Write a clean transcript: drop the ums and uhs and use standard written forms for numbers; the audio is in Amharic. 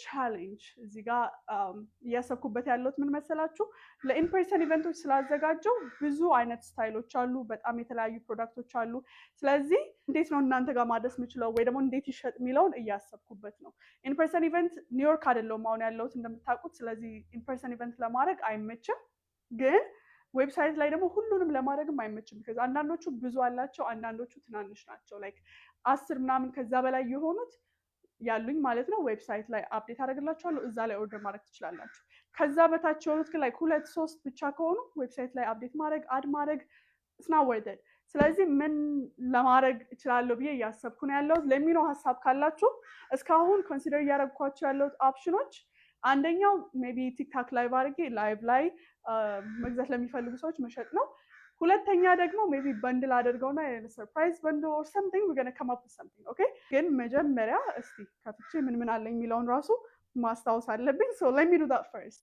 challenge። እዚህ ጋር እያሰብኩበት ያለሁት ምን መሰላችሁ? ለ in-person event ኦች ስላዘጋጀው ብዙ አይነት style ኦች አሉ፣ በጣም የተለያዩ product ኦች አሉ። ስለዚህ እንዴት ነው እናንተ ጋር ማድረስ የምችለው ወይ ደግሞ እንዴት ይሸጥ የሚለውን እያሰብኩበት ነው። In-person event ኒውዮርክ አይደለሁም አሁን ያለሁት እንደምታውቁት። ስለዚህ in-person event ለማድረግ አይመችም፣ ግን website ላይ ደግሞ ሁሉንም ለማድረግም አይመችም። Because አንዳንዶቹ ብዙ አላቸው፣ አንዳንዶቹ ትናንሽ ናቸው። Like 10 ምናምን ከዛ በላይ የሆኑት ያሉኝ ማለት ነው። Website ላይ update አደርግላችኋለሁ። እዛ ላይ order ማድረግ ትችላላችሁ። ከዛ በታች የሆኑት ግን like ሁለት ሶስት ብቻ ከሆኑ website ላይ update ማድረግ፣ add ማድረግ it's not worth it። ስለዚህ ምን ለማድረግ እችላለሁ ብዬ እያሰብኩ ነው ያለሁት። Let me know ሀሳብ ካላችሁ። እስካሁን consider እያደረግኳቸው ያለሁት ኦፕሽኖች አንደኛው maybe TikTok live አድርጌ live ላይ መግዛት ለሚፈልጉ ሰዎች መሸጥ ነው። ሁለተኛ ደግሞ maybe bundle አድርገውና surprise bundle or something, we're gonna come up with something, okay። ግን መጀመሪያ እስቲ ከፍቼ ምን ምን አለኝ የሚለውን ራሱ ማስታወስ አለብኝ። So let me do that first.